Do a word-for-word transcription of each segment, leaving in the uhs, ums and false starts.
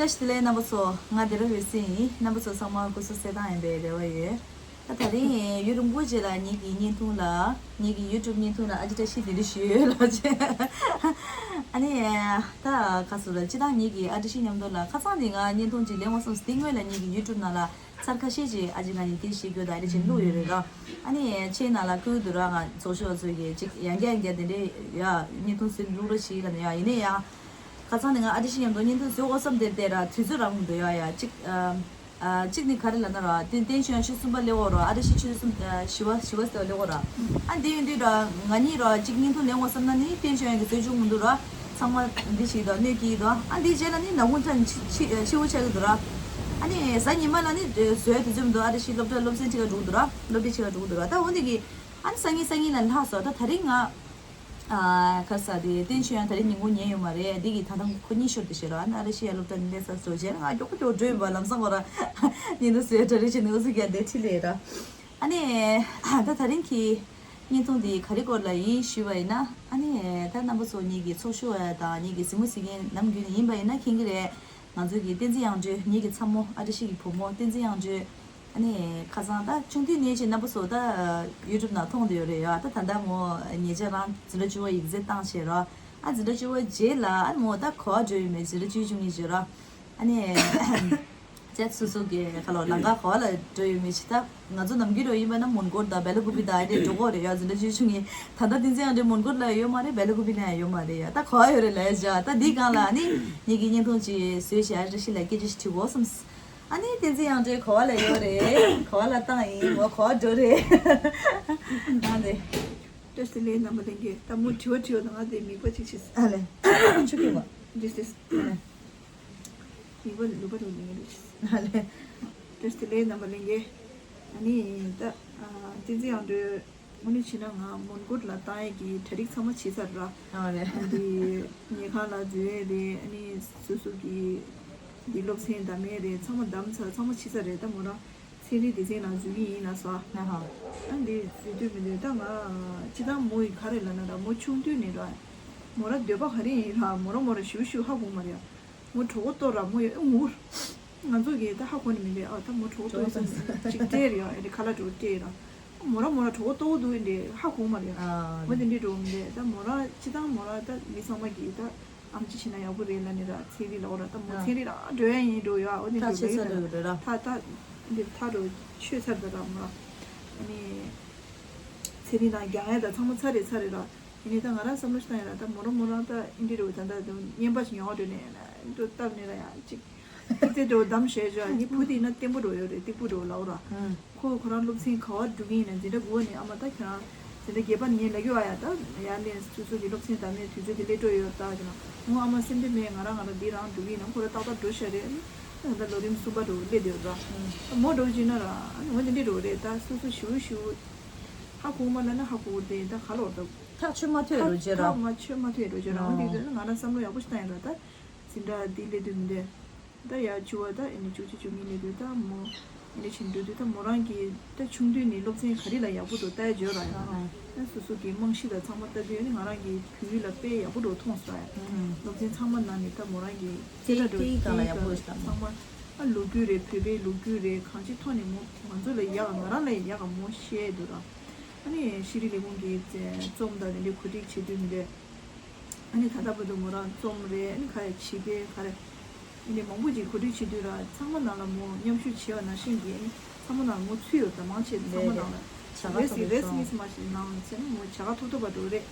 བཀྲ་ཤིས་བདེ་ལེགས་རྣམ་པ་ཚོ། ང་བདེ་ར་འོད་ཟེར་ཡིན། རྣམ་པ་ཚོ་ཚང་མ་སྐུ་གཟུགས་གསལ་ཐང་ཡིན་པའི་རེ་བ་ཡོད། ད་དེ་རིང་ཡུན་རིང་པོ་རྗེས་ལ་ངེད་ཀྱི་བརྙན་ཐུང་ལ། ངེད་ཀྱི་ཡུ་ཊུབ་བརྙན་ཐུང་ལ་ཨ་ཅེ་བཀྲ་ཤིས་བདེ་ལེགས་ཞུ་ཡོད་ལབ་བྱས། ཨ་ནི། ད་ག་ཟེར་ར། སྤྱིར་བཏང་ངེད་ཀྱི་ཨ་ཅེ་བཀྲ་ཤིས་མཉམ་དུ་ལ་ཁ་སང་དེ་ང་བརྙན་ཐུང་ཅིག་ལེན་དགོས་བསམས། དེ་སྔོན་ལ་ངེད་ཀྱི་ཡུ་ཊུབ་ནང་ལ་ཚར་ཁ་ཤས་ཅིག་ཨ་ཅེ་ང་གཉིས་དེ་བཤད་རྒྱུ་དང་ཨ་ཅེ་བླུགས་ཡོད་རེད་ར། ཨ་ནི་ཆེ་ནང་ལ་བསྐུལ་འདུག་ར། ང་ཚོགས་ཞུགས་ཚོས་ཀྱིས་ཅིག་ཡང་བསྐྱར་ཡང་བསྐྱར་དེ་འདྲའི་ཡ་བརྙན་ཐུང་བཟོས་བླུགས་རོགས་བྱེད་ལབ་ནས་ཡ། ཡིན་ནའི་ཡ། ཁ་སང་ནས་ང་ཨ་ཅེ་བཀྲ་ཤིས་མཉམ་དུ་བརྙན་ཐུང་བཟོ་དགོས་བསམ་དེ་བལྟས་ར། དུས་ཚོད་རག་མི་འདུག་ཡ། ཡ་གཅིག་ཨ། ཨ། གཅིག་ནི་ག་རེ་ལབ་ན་ར། དེ་བསྟན་ཆོས་དབྱངས་ཆུ་ཚོད་གསུམ་པ་སླེབས་ཡོད་ར། ཨ་ཅེ་བཀྲ་ཤིས་ཆུ་ཚོད་གསུམ། ཨ། བཞི་པ། བཞི་པ་ཟེར་བ་སླེབས་ཡོད་ར། ཨ་འདི་ཡིན་དུས་ར། ང་གཉིས་ར་གཅིག་བརྙན་ཐུང་ལེན་དགོས་བསམ་ན་ནི་བསྟན་ཆོས་དབྱངས་ཀྱིས་བཟོས་བཅུག་མི་འདུག་ར། ཚང་མ་འདི་བྱེད་ཀྱི་འདུག་གནོད་སྐྱེལ་གྱི་འདུག་ཨ་འདི་རྗེས་ལ་ནི་ནམ་གུང་ཁྲ་ཆི་ཆི་ཆི་འུ་ཆགས་ཀྱི་འདུག་ར། ཨ་ནི་གཟའ་ཉི་མ་ལ་ནི་བཟོས་དུས་ཚོད་མི་འདུག་ཨ་ཅེ་བཀྲ་ཤིས་སློབ་གྲྭ་སློབ་ཚན་ཁྲིད་ག་འགྲོ་གི་འདུག་ར། སློབ་ཁྲིད་ཁྲིད་ག་འགྲོ་གི་འདུག་ར། ད་འོ་འདི་གི། ཨ་ནི་སང་ཉིན། སང་ཉིན་ལ་ལྷག་སོང་། ད་དེ་རིང་ང་། ཨ། ག་རེ་ཟེར། དེ་བསྟན་ཆོས་དབྱངས་དེ་རིང་ཉིན་གུང་ཉལ་ཡོད་མ་རེད། འདི་གི་ད་ལྟ་ཁོ་གཉིད་ཤོར་དེ་བྱས་ར། ཨ་ནི་ཨ་ཅེ་བཀྲ་ཤིས་ཡ་སློབ་གྲྭ་ནས་སླེབས་ཚར་སོང་བྱས། ང་མགྱོགས་པོ་མགྱོགས་པོ་འགྲོ་ཡིན་པ། ལམ་སང་ཁོ་ར་བརྙན་ཐུང་བཟོས་གྲ་སྒྲིག་བྱས་ནས་འུ་ཚོ་ག་དེ་ཁྲིད་ལས་ར། ཨ་ནི་ད་དེ་རིང་གི་བརྙན་ཐུང་འདི་ག་རེ་སྐོར་ལ་ཡིན་ཞུས་པ་ཡིན་ན། ཨ་ནི་ད་རྣམ་པ་ཚོ་ངེད་ཀྱི་ཚོགས་ཞུགས་པ་དང་ངེད་ཀྱི་གཟིགས་མོ་གཟིགས་མཁན་ནམ་རྒྱུན་ནས་ཡིན་པ་ཡིན་ན་མཁྱེན་གྱི་རེད། ང་ཚོ་གི་བསྟན་འཛིན་དབྱངས་སྒྲོན། ངེད་ཀྱི་ཚ་མོ། ཨ་ཅེ་བཀྲ་ཤིས་ཀྱི་བུ་མོ་བསྟན་འཛིན་དབྱངས་སྒྲོན། ཨ་ནི་ཁ་སང་ད་ཆུང་དུས་ནས་ཅིག་རྣམ་པ་ཚོ་ད་ཡུ་ཊུབ་ནང་མཐོང་བསྡད་ཡོད་རེད་ཡ། ད་ད་ལྟ་མོ་ཉེ་ཆར་རང་འཛིན་གྲྭ་བཅུ་པ་ཡིག་ཚད་བཏང་བྱས་ར། ཨ་འཛིན་གྲྭ་བཅུ་པ་རྗེས་ལ་ཨ་མོ་ད་ག་པར་འགྲོ་ཡོད་མེད། འཛིན་གྲྭ་བཅུ་བཅུ་གཉིས་བརྗེད་ར། ཨ་ནི་ཅེ་སོ་སོ་གི་ཁ་ལོ་ལམ་ཁ་ག་པར་ལ་འགྲོ་ཡོད་མེད་ཅིག་ད་ང་ཚོ་ནམ་རྒྱུན་འགྲོ་ཡིན་པ་ན་མོན་གྷོ་དང་སྦེ་ལ་ཀུ་པེ་དང་ཨ་དེ་འགྲོ་གི་ཡོད་རེད་ཡ། འཛིན་གྲྭ་བཅུ་བཅུ་གཉིས། ད་ལྟ་བསྟན་འཛིན་དབྱངས་སྒྲོན་མོན་གྷོ་ལ་ཡོད་མ་རེད། སྦེ་ལ་ཀུ་པེ་ལ་ཡང་ཡོད་མ་རེད་ཡ། ད་ག་པར་ཡོད་རེད་ལབ་ཡ། ད་འདིའི་སྒང་ལ་ཨ་ནི་ངེད་ཀྱིས་བརྙན་ཐུང་ཅིག་བཟོས་བྱས་ཨ་ཅེ་བཀྲ་ཤིས་ལ་སྐད་ཆ་ཞིག་དྲི་དགོས་བསམས། ཨ་ནི་བསྟན་འཛིན་དབྱངས་སྒྲོན་ག་པར་ལ་ཡོད་རེད། ག་པར་ལ་བཏང་ཡིན། མོ་ག་པར་འགྲོ་རེད། ཨ་ནི། བཀྲ་ཤིས་བདེ་ལེགས་རྣམ་པ་ལྷན་རྒྱས། ད་མོ་དྲི་བ་དྲི་བ་དང་ང་དེ་མིག་པ་གཅིག་བྱས། ཨ་ལེ། ཆུ་ཁྱུག་པ། འདི་སྟེ། ཨ་ལེ། མིག་པ་ལུག་པ་རུ་ལེན་གྱི་རེད། ཨ་ལེ། བཀྲ་ཤིས་བདེ་ལེགས་རྣམ་པ་ལྷན་རྒྱས། ཨ་ནི་ད། ཨ། བསྟན་འཛིན་དབྱངས་སྒྲོན། དངོས་གནས་བྱས་ན་ང་མོན་གྷོ་ལ་བཏང་ཡས་ཀྱི་གྲ་སྒྲིག་ཚང་མ་བྱས་ཚར་ར། ཨ་རེད། ཨ་འདི་ཉལ་ཁང་ལ་འཛུལ་ཡས་རེད། ཨ་ནི་སོ་སོ་གི་འདི་སློབ་ཚན་འདམ་ཡས་རེད། ཚང་མ་འདམ་ཚར། ཚང་མ་བྱས་ཚར་རེད། ད་མོ་རང་ཚན་རིག་སྡེ་ཚན་ནང་འཛུལ་གྱི་ཡིན་ལབ་སོང་། ཨ་ཧ། ཨ་འདི་འཛུལ་འདོད་མི་འདུག་ད་ང་སྤྱིར་བཏང་མོ་ཡི་ག་རེ་ལབ་ན་ར། མོ་ཆུང་དུས་ནས་ར། མོ་རང་འདོད་པ་ག་རེ་ཡིན་ར། མོ་རང་མོ་རང་ཞུ་ཞུ་ཧ་གོ་མ་རེད། མོ་གྲོད་ཁོག་ལྟོགས་ར་མོ་ཡ་ངུ། ང་ཚོ་གིས་ད་ཧ་གོ་ནི་མིན་པས། ཨ་ད་མོ་གྲོད་ཁོག་ལྟོགས་སོང་ཅིག་སྤྲད་རེད་ཡ། ཨེ་རེད་ཁ་ལག་འདྲ་བོ་སྤྲད་ར། མོ་རང་མོ་རང་གྲོད་ཁོག་ལྟོགས་འདུག་ཨེ་འདྲས་ཧ་གོ་མ་རེད་ཡ། ཨ། མོ་དེ་འདྲས་འདྲ་བོ་མིན་པས། ད་མོ་རང་སྤྱིར་བཏང་མོ་རང་ད་མི་ཚང་མ་གིས་ད་ཨམ་ཆི་བྱས་ན་ཡག་པོ་རེད་ལབ་ནི་ར། ཚན་རིག་ལབ་ར། ད་མོ་ཨ་ཚན་རིག་རང་འགྲོ་ཡ་ཡིན་འགྲོ་ཡ། འོ་དེ་ཐག་འགྲོ་ཆོད་ལེ་ས་ད་འགྲོ་ར། ཐག་ཐག་འདི་ཐག་འགྲོ་ཆོད་ཚར་ད་ར་མོ་རང་། ཨ་ནི་ཚན་རིག་ནང་རྒྱག་ཡ་ད་ཚང་མ་ཚར་རེད་ཚར་རེད་ར། ཡིན་ནའི་ད་ང་རང་བསམ་བློ་ཞིག་བཏང་ཡོད་ར། ད་མོ་རང་མོ་རང་ད་ཨིན་དྲི་རུ་ད་ད་ད་བརྙན་པ་ཞིག་ཉོ་བ་འགྲོ་ནས་ཡིན་ན་འགྲོ་བཏབ་ནས་ར་ཡང་ཅིག་ཏིག་ཏིག་འགྲོ་བདམས་བྱས་བྱས་ནི་བུ་དེ་ན་བརྟན་པོ་འགྲོ་ཡོད་རེད། སྟུག་པོ་འགྲོ་ལབ་ར། ཁོ་ཁོ་རང་སློབ་ཚན་ག་བ་འགྲོ་གི་ཡིན་ན་འཛིན་གྲྭ་དགུ་པ་ནས་ཨ་མ་ད་ཁྱོད་རང་འཛིན་གྲྭ་བརྒྱད་པ་ནས་ལབ་ཀྱི་ཡོད་ཨ་ཡ། ད་ཡར་ལེན་སོ་སོ་གི་སློབ་ཚན་བདམས་ནས་དུས་ཚོད་དེ་སླེབས་འགྲོ་ཡོད་ད་ཅེ་ན། ངོ་ཨ་མ་སེམས་ཁྲལ་མེད། ང་རང་ང་རང་འདི་རང་འགྲོ་གི་ཡིན་ན་ཁོ་རང་ཏག་ཏག་འགྲོ་ཤ་རེད། ཨ་ནི་ད་ལོ་རིམ་གསུམ་པ་འགྲོ་སླེབས་བསྡད་ཡོད་ར། མོ་འགྲོ་བྱས་ན་ར་ཨ་ནི་འོ་འདི་འདྲས་འགྲོ་རེད། ད་སོ་སོ་ཞུ་ཞུ། ཧ་གོ་མ་ལ་ན་ཧ་གོ་དེ་ད་ག་ལོར་ད། ཐག་ཆོད་མ་ཐོས་འགྲོ་རྗེས་ར། ཐག་མ་ཆོད་མ་ཐོས་འགྲོ་རྗེས་ར། འོ་འདི་ད་ང་རང་བསམ་བློ་ཡག་པོ་ཞིག་བཏང་ཡོད་ར། ད་འཛིན་གྲྭ་འདི་སླེབས་དུས་མི་འདོད། ད་ཡར་བཅུ་པ་ད་ཨ་ནི་བཅུ་གཅིག་བཅུ་གཉིས་སླེབས་དུས་ད་མོ་ཨ་ནི་ཕྱིན་འགྲོ་དུས་ད་མོ་རང་གི་ད་ཆུང་དུས་ནས་སློབ་ཚན་ག་རེ་ལ་ཡག་པོ་འདུག་ལྟ་ཡ་བརྗོད་ར་ཡ། ཨ་སོ་སོ་གི་རྨང་གཞི་ལ་ཚང་མ་ལྟ་དུས་ཨ་ནི་ང་རང་གི་བོད་ཡིག་ལ་དཔེ་ཡག་པོ་འདུག་མཐོང་སོང་ཡ། སློབ་ཚན་ཚང་མ་ནང་ནས་ད་མོ་རང་གི་ཚེ་ད་འགྲོ་དེའི་སྒང་ལ་ཡག་པོ་ཞིག་ད་མོ་ཚང་མ་ཨ་ལོ་རྒྱུས་རེད། བོད་པའི་ལོ་རྒྱུས་རེད། གང་ཅིའི་ཐོག་ནས་མོ་ང་ཚོ་ལ་ཡག་ང་རང་ལ་ཡག་མོ་བཤད་འདུག་ར། ཨ་ནི་ཤེས་རིག་ལས་ཁུངས་ཀྱི་རྩོམ་དང་དེ་འདྲའི་གོ་སྒྲིག་བྱེད་དུས་མི་འདྲ། ཨ་ནི་ད་ལྟ་བར་དུ་མོ་རང་རྩོམ་རེད། ཨ་ནི་ག་རེ་བྱིས་པའི་ག་རེ་ཨ་ནི་མང་པོ་ཅིག་གོ་སྒྲིག་བྱེད་དུས་ར་ཚང་མ་ནང་ལ་མོ་མཉམ་ཞུགས་བྱས་པ་ནང་བཞིན་གྱི་ཨ་ནི་ཚང་མ་ནང་ལ་མོ་ཚུད་ཡོད་ད། མང་ཆེ་ཚང་མ་ནང་ལ་རེས་ཀྱི་རེས་མིས་མ་ཞིག་ནང་ཚེ་ན་མོ་བྱ་དགའ་ཐོབ་ཐོབ་པ་འགྲོ་རེད།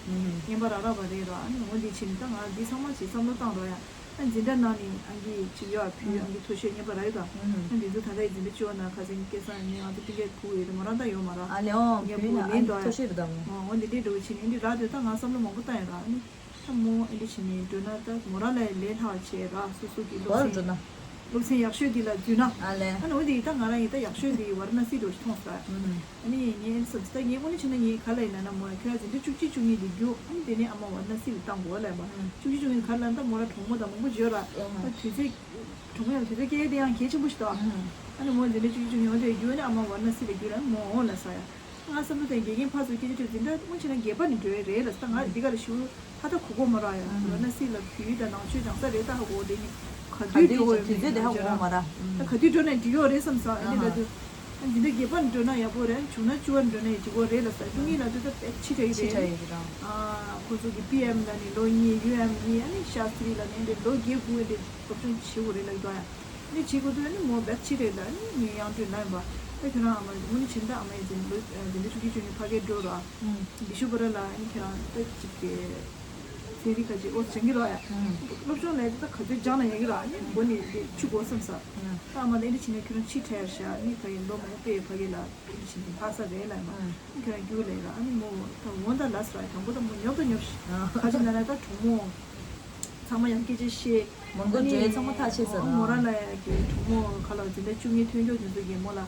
རྔན་པ་རག་རག་པ་རེད་ར། ཨ་ནི་འོ་འདི་བྱས་ནས་ད་ང་འདི་ཚང་མ་ཅིག་བསམ་བློ་བཏང་རོགས་ཡ། ཨ་འཛིན་གྲྭ་ནང་ནས་ཨང་ཀི་ཅིག་ཡོད་ཨ། བུ་ཨང་ཀི་མཐོ་ཤོས་རྔན་པ་རག་ཡོད་ད། ཨ་འདི་ཚོ་ད་ལྟ་ཡི་འཛིན་གྲྭ་བཅུ་པ་ནང་ཁ་སང་སྐལ་བཟང་ནས་ང་ཚོ་སྤུན་ཀྱག་ཕུ་ཡོད་ད་མོ་རང་ད་ཡོད་མ་ར། ཨ་ལེ་ཨོ་ངས་བུ་བུ་ལེན་ཨ་འདི་མཐོ་ཤོས་རེད་ད་མོ། ཨོ་འདི་འདྲའི་འགྲོ་བྱེད་ནས་འདི་རག་དུས་ད་ང་བསམ་བློ་མང་པོ་བཏང་ཡོད་ར། ཨ་ནི་ད་མོ་ཨ་འདི་བྱེད་ནས་འགྲོ་ན་ད་མོ་རང་ལས་ལས་སླ་བ་བྱས་ར། སོ་སོ་གི་སློབ་ཚན་སློབ་ཚན་ཡག་ཤོས་འདི་ལ་འཛུལ་ན། ཨ་ལེ། ཨ་ནི་འོ་འདི་ད་ང་རང་ཡིན་ད་ཡག་ཤོས་འདི་ཝཱ་ར་ཎ་སི་འགྲོ་ཞིག་མཐོང་སོང་ར། ཨ་ནི་ངས་ཨ་ནི་བསམ་ད་ངས་དངོས་གནས་བྱས་ན་ངས་ག་ལ་ཡིན་ན་ན་མོ་ཡ་ཁྱོད་ར་འཛིན་གྲྭ་བཅུ་གཅིག་བཅུ་གཉིས་འདི་རྒྱུགས། ཨ་ནི་དེ་ནས་ཨ་མ་ཝཱ་ར་ཎ་སི་ལ་བཏང་དགོས་ལབ་པ། བཅུ་གཅིག་བཅུ་གཉིས་ག་ལ་ད་མོ་ར་གྲོགས་མོ་དང་མང་པོ་བརྗོད་ར། ཨ་དུས་ཚོད་གྲོགས་མོ་ཡང་དུས་ཚོད་སྐྱེལ་དེ་ཡང་གལ་ཆེན་པོ་ཞིག་ད། ཨ་ནི་མོ་འཛིན་གྲྭ་བཅུ་གཅིག་བཅུ་གཉིས་འོ་དེ་རྒྱུགས་ཨ་ནི་ཨ་མ་ཝཱ་ར་ཎ་སི་ལ་རྒྱུགས་ལ་མོ་འོང་ལ་ས་ཡ། ང་བསམ་བློ་དང་དགེ་རྒན་ཕར་ཚུར་སྐད་ཆ་དྲིས་འཛིན་གྲྭ་དངོས་བྱས་ན་བརྒྱད་པ་ནས་འགྲོ་ཡ་རེད་ལ་ད་ང་འདི་ག་ལ་ཞུ་ཧ་ད་གོ་གོ་མ་ར་ཡ། ཝཱ་ར་ཎ་སི་ལ་བོད་ཡིག་དང་ནང་ཆོས་སྦྱང་ས་རེད་ད་ཧ་གོ་དེ་ནི་ཁ་ ག་དུས་འགྲོ་དགོས་ཡོད་མེད་ད་ཁོ་མ་ར། ད་ག་དུས་འགྲོ་ནས་འགྲིག་ཡོད་རེད་བསམ་སོང་། ཨ་ནི་ལ་དུ་ཨ་འདི་འདྲ་བརྒྱད་པ་འགྲོ་ན་ཡག་པོ་རེད། བྱུང་ན་བཅུ་པ་འགྲོ་ནས་འགྲིག་གོ་རེད་ལ་ས་ཀྲུང་ཡིན་ལ་དུ་ད་དཔེ་ཕྱི་དྲགས་ཡོད་རེད། ཨ་ཁོ་ཚོ་གི་པི་ཨེམ་ལ་ནི་ལོ་གཉིས། ཡུ་ཨེམ་གཉིས། ཨ་ནི་ཤཱ་སི་ཏྲི་ལ་ནི་འདི་ལོ་བརྒྱད་དགུ་འདི་སློབ་སྦྱོང་བྱེད་དགོས་རེད་ལ་ཡོད་ཡ། ནི་བྱེད་དགོས་དུས་ནི་མོ་བེད་ཕྱི་རེད་ལ་ནི་ངའི་ཡང་སྤྲུལ་ལ་ཡིན་པ། ད་ཁྱོད་རང་ཨ་མ་མོ་ནི་བྱེད་ད་ཨ་མ་ཡི་འཛིན་ལོ་འཛིན་གྲྭ་བཅུ་གཅིག་བཅུ་གཉིས་ཕ་གིར་འགྲོ་ར། འདི་ཤུ་པ་ར་ལ་ནི་ཁྱོད་རང་ད་ཅིག་གི་ཚན་རིག་ཁ་ཅིག་ཨོ་སྦྱང་གི་ར་ཡ། སློབ་སྦྱོང་ལས་ད་ག་ཚོད་སྦྱང་ན་ཡ་གི་ར་ནི་མགོ་ནི་འདི་ཆུ་གོ་བསམ་ས། ད་ཨ་མ་ད་ཨེ་འདྲ་བྱེད་ན་ཁྱོད་རང་ཕྱི་དྲགས་ཤག་ནི་ཕ་གི་ལོ་མང་པོ་ཕ་གི་ལ་ཨེ་འདྲ་བྱེད་ནི་ཕ་ས་རེད་ལ་ཡིན་པ། ནི་ཁྱོད་རང་རྒྱུགས་ལས་ར་ནི་མོ་ད་འོང་ད་ལ་ས་ར་དང་པོ་ད་མོ་ཉོབ་ད་ཉོབ་ཤག་ཁ་ཅིག་ན་ན་ད་གྲོགས་མོ། ཚང་མ་ཡང་སྐད་ཆ་བཤད། མང་པོ་འདྲེ་ཚང་མ་ཐག་ཆད་ཟེར་མོ་རང་ལ་ཡ་གི་གྲོགས་མོ་ཁ་ལོ་འཛིན་གྲྭ་བཅུ་གཉིས་ཐོན་མཁན་དེ་ཚོ་གི་མོ་ལ་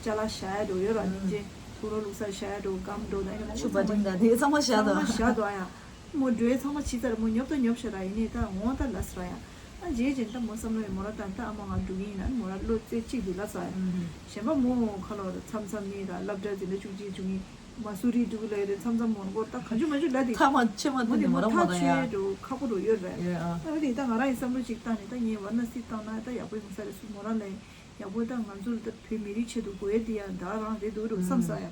ཅ་ལག་བཞག་ཡ་འགྲོ་ཡོད་ར། སྙིང་རྗེ་ཕུག་རོན་བླུགས་ས་བཞག་ཡ་འགྲོ། སྒམ་འགྲོ་ད་ཡིན་ན་མོ་ཆུ་བ་ཚང་མ་ཏིང་ད་དེ་ཚང་མ་བཞག་ཚང་འདུག་མ་བཞག་འདུག་ཨ་ཡ། མོ་འགྲོ་ཡ་ཚང་མ་ཕྱི་ཚར་མོ་ཉོབ་ད་ཉོབ་ཤ་ར་ཡིན་ནི་ད་འོང་ད་ལ་ས་ར་ཡ། ཨ་རྗེས་ཅན་ད་མོ་བསམ་བློ་ཡ་མོ་ར་ད་ད་ཨ་མ་ང་འགྲོ་གི་ཡིན་ན་མོ་ར་བློ་རྩེ་གཅིག་འདུག་ལ་ས་ཡ། གཞན་པ་མོ་ཁ་ལོ་མཚམས་མཚམས་ནི་ར་སློབ་གྲྭ་འཛིན་གྲྭ་བཅུ་གཅིག་བཅུ་གཉིས། མ་སུ་རི་འགྲོ་གི་ལ་རེད། མཚམས་མཚམས་མོན་གྷོ་ད་གང་བྱུང་མ་བྱུང་ལ་དེ་ཐག་མ་ཆད་མ་མོ་ཐུག་དེ་ནས་མོ་མོ་རང་མོ་ཐག་རང་ཡ་ཆོད་འགྲོ་ཁག་པོ་འགྲོ་ཡོད་རེད། ཡོད་ཨ། ད་འོ་དེ་ད་ང་རང་ཡི་བསམ་བློ་ཅིག་བཏང་ནས་ད་ངས་ཝཱ་ར་ཎ་སི་བཏང་ན་ད་ཡག་པོ་ཡོང་ས་རེད་སུ་མོ་རང་ལ་ཡག་པོ་ད་ང་ཚོ་ལ་ད་བོད་མི་རིགས་ཆེད་དུ་དགོས་ཡས་དེ་ཡང་ད་རང་རེད་འདུག་འགྲོ་བསམ་ས་ཡ།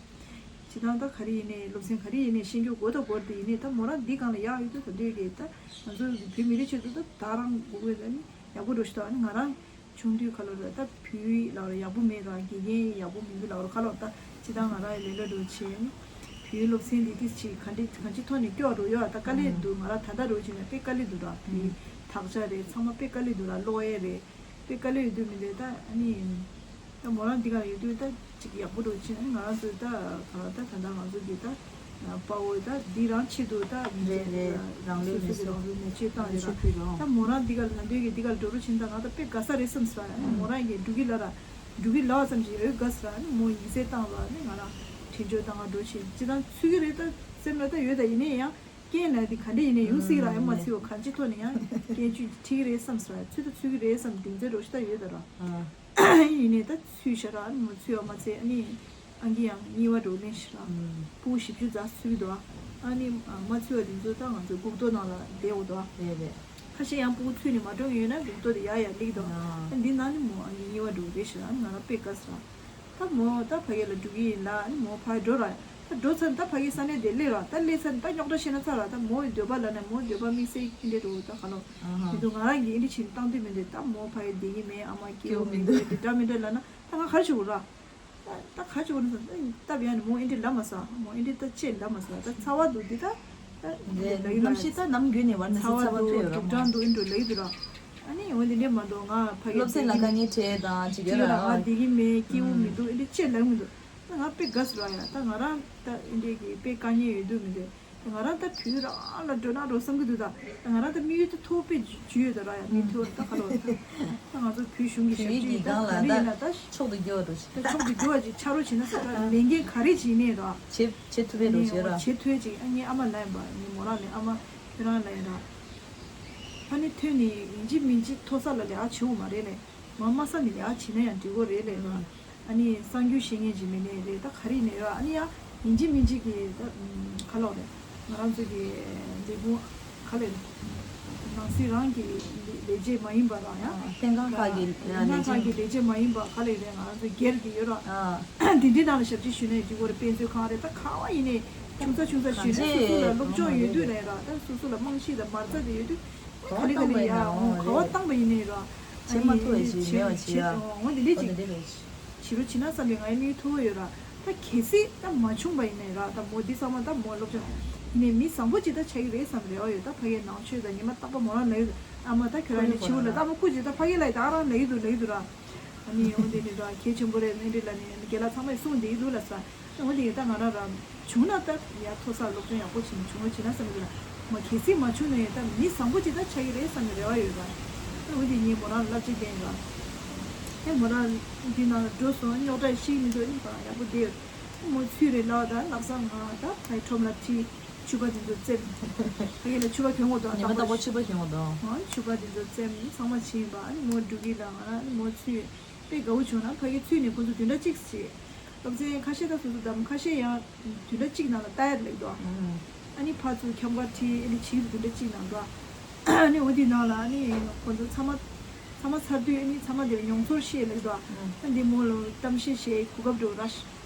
ཇི་ལྟར་ད་ག་རེ་ཡིན་ནའི་སློབ་ཚན་ག་རེ་ཡིན་ནའི་ཤེས་རྒྱུ་དགོས་ད་དགོས་དེ་ཡིན་ནའི་ད་མོ་རང་འདི་སྒང་ལ་ཡག་ཡོད་དུས་ད་འདོད་ཀྱི་ད་ང་ཚོ་བོད་མི་རིགས་ཆེད་དུ་ད་ད་རང་དགོས་དགོས་ལ་ནི་ཡག་པོ་འགྲོ་ཤི་ད་ཨ་ནི་ང་རང་། ཆུང་དུས་ཁ་ལོ་ར་ད་བོད་ཡིག་ལ་ར་ཡག་པོ་མེད་ར་དགེ་རྒན་ཡག་པོ་མི་འདུག་ལ་ར་ཁ་ལོ་ད་ཅི་ད་ང་ར་ཡི་ལེ་ལོ་འགྲོ་བྱས་ནི་བོད་ཡིག་སློབ་ཚན་འདི་ཏིས་ཅིག་ག་འདྲ་གང་ཅི་ཐོག་ནས་སྐྱོ་རུ་ཡོད་ད་དཀའ་ལས་འདུག་ང་ར་ད་ལྟ་རུ་བྱས་ན་དཔེ་དཀའ་ལས་འདུག་ར་བོད་ཡིག་དག་ཆ་རེད་ཚང་མ་དཔེ་དཀའ་ལས་འདུག་ར་ཀློག་ཡས་རེད་དཔེ་དཀའ་ལས་ཡོད་དུས་མི་འདུག་ད་ཨ་ནི་ད་མོ་རང་འདི་ག་ཡོད་དུས་ད་ཅིག་ཡག་པོ་འགྲོ་བྱས་ན་ང་རང་ཚོ་ད་ག་ལ་ད་ད་ལྟ་ང་ཚོ་འདི་ད། དཔའ་བོ་ད་འདི་རང་ཆེད་དུ་ད་རེད་རེད་རང་ལུས་སོ་སོ་གི་རང་ལུས་མེ་མཆོད་བཏང་ཡོད་ར་ད་མོ་རང་འདི་ག་ལ་ད་འདོད་ཀྱི་འདི་ག་ལ་འགྲོ་རུ་ཕྱིན་ད་ང་ད་དཔེ་དགའ་ས་རེད་བསམ་སོང་ར་ནི་མོ་རང་གི་འགྲོ་གི་ལ་ར་འགྲོ་གི་ལ་བ་ཙམ་ཞིག་ཡོད་དགའ་སོང་ར་ནི་མོ་ཡིག་ཚད་བཏང་ར་ནི་ང་རང་དྲན་བརྗོད་བཏང་ང་འགྲོ་ཕྱིན་ཅི་ད་ཚུད་ཀྱི་རེད་ད་སེམས་ལ་ད་ཡོད་ད་ཡིན་ནའི་ཡང་རྐྱེན་ལ་འདི་ག་འདྲ་ཡིན་ནའི་ཡོང་སྲིད་ར་ཡང་མ་ཚུད་བ་གང་ཅི་ཐོག་ནས་ཡང་རྐྱེན་ཆུད་ཁྲིད་ཀྱི་རེད་བསམ་སོང་ར་ཚུད་ད་ཚུད་ཀྱི་རེད་བསམ་གདེང་ཚོད་འགྲོ་ཤི་ད་ཡོད་ད་ར། ཡིན་ནའི་ད་ཚུད་ཤ་ར་ཨ་ནི་མོ་ཚུད་བ་མ་ཚད་ཨ་ནི་ཨང་ཀི་ཡང་གཉིས་པ་འགྲོ་ལེན་ཤི་ར་ཕྲུ་གུ་བཞི་བཅུ་རྩ་ཚུད་འདུག་ཨ་ནི་མ་ཚུད་བ་དེ་ཚོ་ད་ང་ཚོ་སྒུག་ཐོ་ནང་ལ་བསྡད་འོ་འདུག་ཨ། རེད་རེད། ཁ་ཤས་ཡང་ཕྲུ་གུ་ཚུད་ནས་མ་འགྲོ་ཡོད་ན་སྒུག་ཐོ་དེ་ཡར་ཡར་སླེབས་འདུག་ཨ། ཨ་འདི་ནང་ནི་མོ་ཨང་ཀི་གཉིས་པ་འགྲོ་རེད་ཤི་ར་ཨ་ནི་ང་རང་དཔེ་དགའ་སི་ར། ད་མོ་ད་ཕ་གི་ལ་འགྲོ་གི་ཡིན་ལ་ཨ་ནི་མོ་ཕར་འགྲོ་ར། ད་འགྲོ་ཚར་ད་ཕ་གི་ས་གནས་དེ་སླེབས་ར་ད་སླེབས་ཚར་ད་རྙོག་དྲ་ཤེས་ན་ཚར་ར་ད་མོའི་འདོད་པ་ལ་ནས་མོའི་འདོད་པ་དམིགས་བསལ་འདི་འདྲ་འགྲོ་ད་ག་ལོ། ཨ་ཧ། མི་འདུག་ང་རང་གིས་འདི་བྱེད་བཏང་དུས་མི་འདུག་ད་མོ་ཕ་གི་བསྡད་ཀྱི་མེད་ཨ་མ་སྐྱིད་པོ་མི་འདུག་འདི་འདྲ་མི་འདྲ་ལབ་ན་ད་ང་ག་རེ་བྱེད་དགོས་ར། ད་ག་བྱེད་དགོས་ན་ཟེར་ན་སྟབས་ཡག་ནས་མོ་ཨེ་འདྲ་ལབ་མ་སོང་། མོ་ཨེ་འདྲ་ད་ཅེས་ལབ་མ་སོང་། ད་ཚ་བ་འདུག་འདི་ད་ད་རེད་ལབ་ཡོད་ར། གནམ་གཤིས་ད་ནམ་རྒྱུན་ནས་བར་ན་ཚ་བ་ཚ་བ་འདུག་ཐོན་ཡོད་ར་དུག་སྦྲང་འདུག་ཨེ་འདྲ་ལབ་ཡོད་འདུག་ར། ཨ་ནི་འོ་འདི་འདྲ་མ་འདུག་ང་ཕ་གི་སློབ་ཚན་ལ་དཀའ་ངལ་འཕྲད་དང་ཅིག་ཡོད་ར། ང་བསྡད་ཀྱི་མེད་སྐྱིད་པོ་མི་འདུག་ཨེ་འདྲ་ཅེས་ལབ་མི་འདུག་ད་ང་དཔེ་དགའ་སོང་ར་ཡ། ད་ང་རང་ད་ཨེ་འདྲ་གི་དཔེ་དཀའ་ངལ་ཡོད་དུས་མི་འདུག་ང་རང་ད་བོད་རང་ལ་འགྲོ་ན་འགྲོ་བསམ་གྱི་འདུག་ད་ང་རང་ད་དམིགས་ཡུལ་ད་མཐོ་པོ་དཔེ་ཇུས་ཡོད་ད་ར་ཡ། མི་མཐོ་ད་ག་ལ་བ་ད་ང་ཚོ་བོད་གཞུང་གི་བོད་ཞབས་ཀྱི་ཕྱི་ད་གང་ལ་ག་རེ་ཡིན་ན་ད་ད་མཆོག་ཏུ་གྱུར་བ་འགྲོ་ཞིག་ད་མཆོག་ཏུ་གྱུར་བ་ཅིག་ཆགས་རོགས་བྱེད་ན་ཟེར་ད་ལས་འགན་ག་རེ་བྱེད་ནས་ར། བྱེད་བྱེད་ཐུབ་པའི་རོགས་བྱེད་ར། བྱེད་ཐུབ་ཅིག་ཨ་ངའི་ཨ་མ་ལ་ཡིན་པ་ངའི་མོ་རང་ལ་ཨ་མ་ཁྱོད་རང་ལ་ཡིན་ར། ཨ་ནི་ཐོན་ནས་ཡིན་གཅིག་མིན་གཅིག་མཐོ་ས་ལ་ལས་ཀ་བྱེད་འོ་མ་རེད་ལས། མ་དམའ་ས་ནས་ཡར་བྱེད་ན་ཡང་འགྲིག་གོ་རེད་ལས་ར། ཨ་ནི་གསར་འགྱུར་ཤེས་མཁན་ཅིག་མིན་ནའི་རེད་ད་ག་རེ་ཡིན་ནའི་ར། ཨ་ནི་ཡང་ཡིན་གཅིག་མིན་གཅིག་གི་ད་ཁ་ལོག་རེད། ང་རང་ཚོ་གི་ལས་ཁུངས་ག་ལས་རེད། ནང་སྲིད་རང་གི་ལས་བྱེད་མ་ཡིན་པ་རང་ཡང་། ལྷན་ཁང་ཁག་གི་ལྷན་ཁང་ཁག་གི་ལས་བྱེད་མ་ཡིན་པ་ག་ལས་རེད། ང་རང་ཚོ་སྒེར་གྱི་ཡོད་ར། དེ་འདྲའི་ནང་ལ་ཞབས་ཕྱི་ཞུས་ནའི་འགྲིག་གོ་རེད། དཔེ་མཛོད་ཁང་རེད་ད་ག་བ་ཡིན་ནའི་ཆུང་ཚ་ཆུང་ཚ་ཞུས་ན་སོ་སོ་ལ་སློབ་སྦྱོང་ཡོད་དུས་རེད་ར། ད་སོ་སོ་ལ་རྨང་གཞི་དང་མ་རྩ་དེ་ཡོད་དུས། ག་ལེ་ག་ལེ་ཡ་འོང་ག་བ་བཏང་པ་ཡིན་ནའི་ར། བྱེད་མ་ཐུབ་པའི་ཞིག་མེད་པ་བྱེད་ཡ། འོང་འདི་འདྲས་ཅིག་བྱེད་རོགས་བྱེད་ན་བསམ་པའི་ང་ཡི་མིག་ཐུག་ཡོད་ར། ད་གལ་སྲིད་ད་མ་བྱུང་པ་ཡིན་ནའི་ར། ད་མོ་འདི་ཚང་མ་ད་མོ་སློབ་སྦྱོང་ཡིན་ནའི་མི་བཟང་པོ་ཅིག་ད་ཆགས་ཀྱི་རེད་བསམ་རེ་བ་ཡོད། ད་ཕ་གིའི་ནང་ཆོས་ད་ཉི་མ་རྟག་པ་མོ་རང་ལ་ཡོད། ཨ་མ་ད་ཁྱོད་རང་ནི་ཕྱི་བོ་ལ་ད་མོ་སྐུ་ཅིག་ད་ཕ་གི་ལ་ད་རང་ལ་ཡོད་དུ་ལ་ཡོད་དུ་ར། ཨ་ནི་འོ་འདི་ནི་ར་གལ་ཆེན་པོ་རེད། ཨེ་འདྲི་ལ་ནི་རྒན་ལགས་ཚང་མས་གསུངས་བསྡད་ཀྱི་འདུག་ལ་ས། འོ་འདི་ཡིན་ད་ང་རང་ར་བྱུང་ན་ད་ཡ་མཐོ་ས་སློབ་སྦྱོང་ཡག་པོ་བྱེད་ནས་བྱུང་བ་བྱེད་ན་བསམ་གྱི་འདུག་ལ། མ་གལ་སྲིད་མ་བྱུང་ན་ཡང་ད་མི་བཟང་པོ་ཅིག་ད་ཆགས་ཀྱི་རེད་བསམ་གྱི་རེ་བ་ཡོད་ར། འོ་འདི་ངས་མོ་རང་ལ་བསླབ་བྱ་བསྟན་ར། ཨེ་མོ་རང་འདི་ནང་ལ་འགྲོ་སོང་རྙོག་དྲ་ཤིག་མི་འདུག་ཨེ་ཡག་པོ་བསྡད་ཡོད། མོ་ཚུད་རེད་ལ་ད་ལག་ས་ང་ད་ཕའི་ཁྲོམ་ལ་ཁྲིད། ཕྱུ་པ་དེ་ཚོ་བཙེམ། ཕ་གི་ལ་ཕྱུ་པ་གྱོན་དགོས་དང་ཉི་མ་རྟག་པར་ཕྱུ་པ་གྱོན་དགོས་དང་། ཨང་ཕྱུ་པ་དེ་ཚོ་བཙེམ་ཚང་མ་བྱིན་པ་ཨ་ནི་མོ་འགྲོ་གི་ལ་ང་ཨ་ནི་མོ་ཚུད། དཔེ་དགའ་བོ་བྱུང་ན་ཕ་གི་ཚུད་ནས་ཁོ་ཚོ་བདུན་ཕྲག་གཅིག་བྱས། སློབ་ཚན་ཁ་ཤས་ད་སོ་སོ་བདམས་ཁ་ཤས་ཡང་བདུན་ཕྲག་གཅིག་ནང་ལ་ལྟ་ཡར་ལེགས་དོ། ཨ་ནི་ཕར་ཚུར་འཁྱམ་ག་ཁྲིད་ཨ་ནི་ཕྱིས་བདུན་ཕྲག་གཅིག་ནང་འགྲོ། ཨ་ནི་འོ་དེ་ནང་ལ་ཨ་ནི་ཁོ་ཚོ་ཚང་མ། ཚང་མ་ཚར་དུས་ཨ་ནི་ཚང་མ་དེ་ལ་མྱོང་ཚོར་བཤད་ལབ་དུས་ཨ་འདི་མོ་ལ་གཏམ་བཤད་བྱེད་གོ་སྐབས་འགྲོ་ར།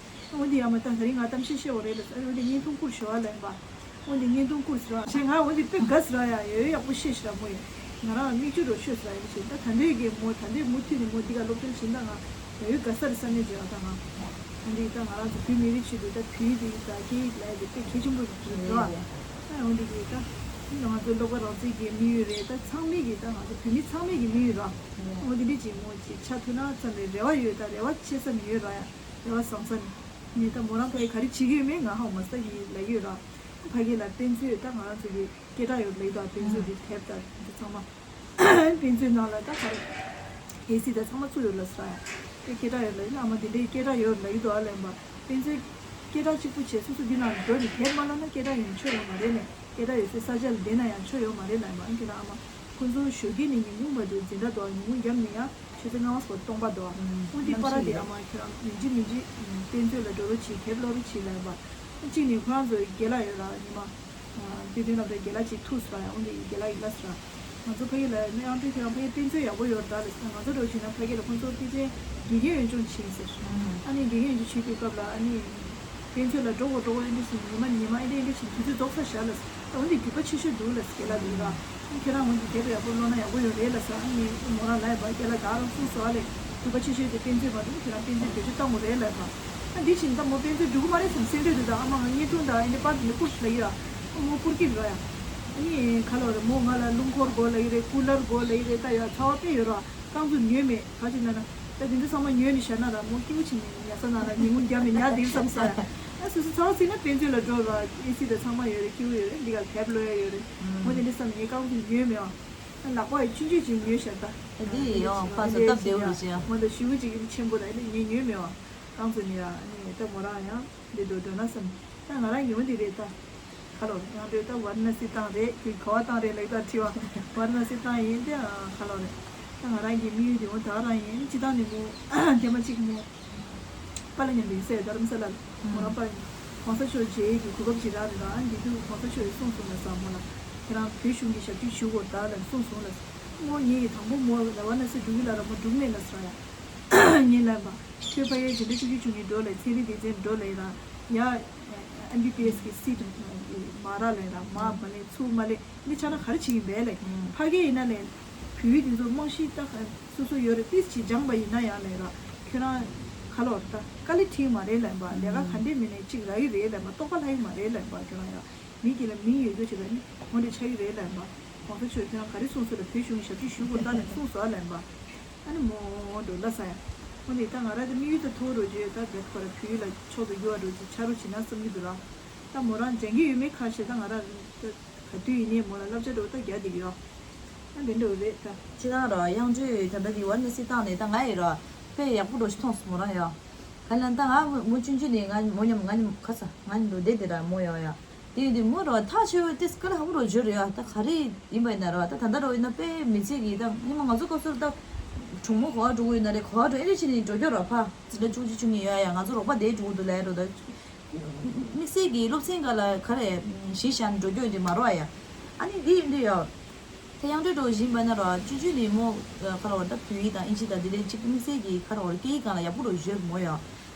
འོ་འདི་ཡ་མ་ད་ད་རིང་ང་གཏམ་བཤད་བཤད་འོ་རེད་ལ་ཨ་འོ་འདི་བརྙན་ཐུང་བསྐུར་ཞོ་བ་ལབ་པ། འོ་འདི་བརྙན་ཐུང་བསྐུར་ཟེར་བ་ཞེས་ང་འོ་འདི་དཔེ་དགའ་ཟེར་བ་ཡ་ཡོད་ཡག་པོ་བཤད་ཤི་ར་མོ་ཡིན། ང་རང་མིག་ཆུ་རོ་ཤོད་ཟེར་བ་ཡིན་ཞེས་ད་ད་འདྲས་ཀྱི་མོ་ད་འདྲས་མུ་མཐུད་ནས་མོ་འདི་ག་སློབ་སྟོན་བྱིན་ད་ང་ཡོད་དགའ་ས་རེད་བསམ་ནས་བརྗོད་བ་ད་ང་འོ་འདི་ད་ང་རང་ཚོ་བོད་མི་རིགས་ཆེད་དུ་ད་བོད་འདི་ད་སྐད་ཡིག་ལ་དེ་དཔེ་གལ་ཆེན་པོ་རེད་ར། ཨ་འོ་འདི་གི་ད་ང་ཚོ་བློ་དགའ་རང་བཙན་གྱི་དམིགས་ཡུལ་རེད། ད་ཚང་མས་གི་ད་ང་ཚོ་བོད་མི་ཚང་མས་གི་དམིགས་ཡུལ་ར། འོ་འདི་འདྲས་ཀྱི་མོ་ཅིག་ཆ་ཐུབ་ན་བསམ་པའི་རེ་བ་ཡོད། ད་རེ་བ་ཆེ་ས་མི་ཡོད་ར་ཡ། རེ་བ་བཟང་ས་ནི། ངས་ད་མོ་རང་ཕ་གི་ག་རེ་བྱེད་ཀྱི་ཡོད་མེད་ང་ཧ་མ་ས་ཡིན་ལབ་ཡོད་ར། ཕ་གི་ལ་དཔེ་མཛོད་ད་ང་རང་ཚོ་གི་སྐད་གྲགས་ཡོད་ལབ་ཡོད་ད་དཔེ་མཛོད་དེ་དེབ་ད་འདི་ཚང་མ། དཔེ་མཛོད་ནང་ལ་ད་ག་རེ། ཨེ་སི་ད་ཚང་མ་བཙུགས་ཡོད་ལ་ས་ཡ། དེ་སྐད་གྲགས་ཡོད་ལབ་ཡོད་ཨ་མ་དེ་འདྲའི་སྐད་གྲགས་ཡོད་ལབ་ཡོད་ད་ལབ་ཡོད་པ། དཔེ་མཛོད་སྐད་གྲགས་གཅིག་པུ་བྱས་སོ་སོ་འདི་ནང་འགྲོ་ནས་དེབ་མ་བླངས་ན་སྐད་གྲགས་ཡོང་ཆོག་ཡོད་མ་རེད་ནས་སྐད་གྲགས་ཡོད་སའི་ས་ཆ་ལ་བསྡད་ན་ཡང་ཆོག་ཡོད་མ་རེད་ལབ་ཡོད་པ། ཨ་ཁྱེད་རང་ཨ་མ། ཁོ་ཚོ་ཞོགས་ཀས་ནས་ཉིན་གུང་བར་དུ་འཛིན་གྲྭ་འདུག་ཉིན་གུང་རྒྱབ་ནས་ཡང་ཆུ་ཚོད་ལྔ་པ་སྐོར་སྟོང་པ་འདུག་ཨ་ཁོང་དེ་པ་ར་དེ་ཨ་མ་ཁྱེད་རང་མི་འཇི་མི་འཇི་དཔེ་མཛོད་ལ་འགྲོ་རོགས་བྱེད་དེབ་ཀློག་རོགས་བྱེད་ལབ་པ། གཅིག་ནས་ཁོ་རང་ཚོ་རྒན་ལགས་ཡོད་ལ་ཉི་མ། དུས་སྟོན་ལ་བའི་རྒན་ལགས་གཅིག་ཐུག་སོང་ཨ་འོང་དེ་རྒན་ལགས་ཡིན་ལ་སོང་། ང་ཚོ་ཕ་གི་ལ་ནི་ཨང་ཀྲིག་ཁྱེད་རང་ཕ་གི་དཔེ་མཛོད་ཡག་པོ་ཡོད་ད་ལ་ང་ཚོ་འགྲོ་བྱེད་ན་ཕ་གི་ལ་ཁོང་ཚོ་དཔེ་མཛོད་དགེ་རྒན་འོས་སྦྱོང་བྱེད་ཟེར། ཨ་ནི་དགེ་རྒན་འོས་སྦྱོང་བྱེད་དུས་སྐབས་ལ་ཨ་ནི། དཔེ་མཛོད་ལ་འགྲོ་དགོས་འགྲོ་དགོས་ཨེ་འདྲ་ཞིག་ཉི་མ་ཉི་མ་ཨེ་འདྲ་ཨེ་འདྲ་ཞིག་དུས་ཚོད་རྫོགས་ཚར་བཞག་ལ། ཨ་འོ་འདི་འགྱུར་བ་ཆེ་ཤོས་འདུག་ལ་སྐད་ལ་འདུག་ར། ཨ་ཁྱེད་རང་འོ་འདི་དེབ་ཡག་པོ་ཀློག་ན་ཡག་པོ་ཡོད་རེད་ལ་ས་ཨ་ནི་མོ་རང་ལ་ཡ་བ་སྐད་ལ་ད་རང་གསུངས་སོ་ཨ་ལེ། འགྱུར་བ་ཆེ་ཤོས་དེ་དཔེ་མཛོད་མ་འདུག་ཁྱེད་རང་དཔེ་མཛོད་བེད་སྤྱོད་གཏང་དགོས་རེད་ལ་ས། ཨ་འདི་བཞིན་ད་མོ་དཔེ་མཛོད་འགྲོ་གི་མ་རེད་བསམ་སེམས་ཁྲལ་འདུག་ད་ཨ་མ་ང་བརྙན་ཐུང་དང་ཨེ་འདྲ་པར་འདི་ནི་བསྐུར་ལ་ཡ། ཨ་མོ་བསྐུར་གི་ར་ཡ། ཨ་ནི་ག་ལ་རེད་མོ་ང་ལ་རླུང་འཁོར་དགོས་ལ་ཡི་རེད་ཀུ་ལར་དགོས་ལ་ཡི་རེད་ད་ཡ་ཚ་བ་དཔེ་ཡོད་ར། རྐང་ཚོ་ཉོས་མེད་ག་ཅིག་ན་ན། ད་དེ་ཚོ་ཚང་མ་ཉོས་ནས་བཞག་ན་ར་མོ་སྐྱིད་པོ་བྱེད་ནས་ཉལ་ས་ན་ར་ཉིན་གུང་རྒྱབ་ནས་ཉལ་བསྡད་བསམ་ས། ཨ་སོ་སོ་ཚ་བ་ཚིག་ན་དཔེ་མཛོད་ལ་འགྲོ་ར་ཨེ་སི་དང་ཚང་མ་ཡོད་རེད་སྐྱིད་པོ་ཡོད་རེད་འདི་ག་དེབ་ཀློག་ཡ་ཡོད་རེད། མོ་དེ་འདྲ་བསམ་ངའི་རྐང་ཚོ་ཉོས་མེད་ཨ། ཨ་ལག་པ་ཡི་ཆུང་ཆུང་ཅིག་ཉོས་བཞག་ད། ཨ་འདི་ཡི་ཡོང་ཕ་སོ་སྟབས་བདེ་བོ་རུ་ཅི་ཡང་། མོ་ད་ཞུ་གུ་ཅིག་ཆེན་པོ་ར་ཨེ་ངས་ཉོས་མེད་ཨ། རྐང་ཚོ་ཉོས་ཨ་ནི་ད་མོ་རང་ཡང་འདི་འགྲོ་འགྲོ་ན་བསམ། ད་ང་རང་ཉོ་འདི་རེད་ད། ཁ་ལོ་ཡང་འདྲེ་ད་ཝཱ་ར་ཎ་སི་བཏང་རེད་ཁྱོད་ག་བ་བཏང་རེད་ལབ་ད་དྲི་བ་ཝཱ་ར་ཎ་སི་བཏང་ཡིན་ཏེ་ཁ་ལོ་རེད། ད་ང་རང་གི་དམིགས་ཡུལ་དེ་འོ་ད་རང་ཡིན་སྤྱི་བཏང་ནས་མོ་ཐེངས་མ་གཅིག་མོ་པཱ་ལགས་མཉམ་དུ་ཡིན་ས་ཡོད་རྡ་རམ་ས་ལ་ལ་མོ་རང་པཱ་ལགས་གོང་ས་མཆོག་མཇལ་ཡས་ཀྱི་གོ་སྐབས་ཅིག་རག་རེད་ད་འདི་དུས་གོང་ས་མཆོག་གིས་གསུངས་སོང་ལ་ས་མོ་ལ་ཁྱེད་རང་བོད་གཞུང་གི་ཞབས་ཕྱི་ཞུ་དགོས་ད་ལ་གསུངས་སོང་ལ་ས་མོ་ངེད་ཀྱི་དང་པོ་མོ་ལ་ཝཱ་ར་ཎ་སི་འགྲོ་གི་ལ་ར་མོ་འགྲུག་མེད་ལ་ས་ཡ། ངས་ལབ་པ། ཁྱོད་ཕ་ཡུལ་དེ་འདྲ་བཅུ་གཅིག་བཅུ་གཉིས་འགྲོ་ལས་ཚན་རིག་སྡེ་ཚན་འགྲོ་ལས་ར། ཡ། ཨེམ་བི་བི་ཨེས་ཀྱི་སི་ཊི་མ་རག་ལས་ར་མ་མ་ལས་ཚུགས་མ་ལས་འདི་ཆ་ན་ག་རེ་བྱེད་ཀྱི་འབད་ལས། ཕ་གི་ཡིན་ན་ལས། བོད་ཡིག་འདི་ཚོ་རྨང་གཞི་ད་སོ་སོ་ཡོད་རེད་ཏིས་ཅིག་སྦྱངས་པ་ཡིན་ན་ཡང་ལས་ར། ཁྱོད་རང་ག་ལོར་ད་དཀའ་ལས་ཁྲིད་མ་རེད་ལས་པ་ལས་ཀ་ག་འདྲས་མིན་ནས་ཅིག་རག་གི་རེད་ལས་པ་རྟོགས་པ་ལྷག་གི་མ་རེད་ལས་པ་ཁྱོད་རང་ཡ། མི་གི་ལ་མི་ཡོད་རྒྱུ་བྱེད་པ་ནི་འོ་འདྲས་ཆགས་ཀྱི་རེད་ལས་པ། གོང་ས་མཆོག་ཁྱོད་རང་ག་རེ་གསུངས་སོ་ལ་བོད་གཞུང་གི་ཞབས་ཕྱི་ཞུ་དགོས་ད་ནས་གསུངས་སོ་ཨ་ལས་པ། ཨ་ནི་མོ་འགྲོ་ལ་ས་ཡ། འོ་ནི་ད་ང་རང་དེ་དམིགས་ཡུལ་དུ་ཐུག་རོགས་བྱོས་ད་བེད་ཁོ་ར་བོད་ཡིག་ལ་ཕྱོགས་སུ་རྒྱུ་བ་འགྲོ་ཅིག་ཆ་རོགས་བྱེད་ན་བསམ་གྱི་འདུག་ར། ད་མོ་རང་སྦྱང་གི་ཡོད་མེད་ཁ་ཤས་ད་ང་རང་ད་ག་དུས་ཡིན་ནའི་མོ་ལ་བསླབ་བྱ་འགྲོ་ད་རྒྱག་བསྡད་ཀྱི་ཡོད། ཨ་འདི་འགྲོ་རེད་ད། ཅི་ད་ར་དབྱངས་ཁྲོད་ད་ལྟ་འདི་ཝཱ་ར་ཎ་སི་བཏང་ནས་ད་ང་ཡི་ར་དཔེ་ཡག་པོ་འགྲོ་ཞིག་མཐོང་སོང་མོ་རང་ཡ། ག་ལ་ད་ང་མོ་ཆུང་ཆུང་ནས་ང་མོ་མཉམ་ང་མཉམ་ཁ་ས་ང་མཉམ་འགྲོ་བསྡད་དེ་ར་མོ་ཡ་ཡ། དེ་ཡིན་དུས་མོ་ར་ཐག་ཆོད་པའི་ཏིས་དཀའ་ལས་ཁག་པོ་རུ་བརྗོད་རེད་ཡ། ད་ག་རེ་ཡིན་པ་ཡིན་ན་ར་ད་ད་ལྟ་རུ་ཡིན་ན་དཔེ་མི་ཚེ་གི་ད་སྔོན་མ་ང་ཚོ་སྐབས་སུ་ད་གྲོགས་མོ་ག་པར་འགྲོ་གི་ཡོད་ན་རེད་ག་པར་འགྲོ་ཨེ་རེད་བྱས་ནས་འགྲོ་རྒྱུ་ར་ཕ་འཛིན་གྲྭ་བཅུ་གཅིག་བཅུ་གཉིས་ཡོད་ཡ། ང་ཚོ་རོགས་པ་དེ་འགྲོ་གི་འདུག་ལབ་རོ་ད་དམིགས་བསལ་གྱི་སློབ་ཚན་འགའ་ལ་ག་རེ་གཞི་བཞག་ནས་འགྲོ་རྒྱུ་ཡིན་དུས་མ་རོགས་ཡ། ཨ་ནི་འདི་ཡིན་དུས་ཡ། ད་དབྱངས་སྒྲོལ་འགྲོ་བཞིན་པ་ན་ར་ཅུ་ཅུ་ནི་མོ་ཁ་རོག་ད་བོད་ཡིག་དང་ཨིན་ཇི་དང་འདི་འདྲའི་གཅིག་དམིགས་བསལ་གྱི་ཁ་རོག་སྐད་ཡིག་སྒང་ལ་ཡག་པོ་རུ་བརྗོད་མོ་ཡ།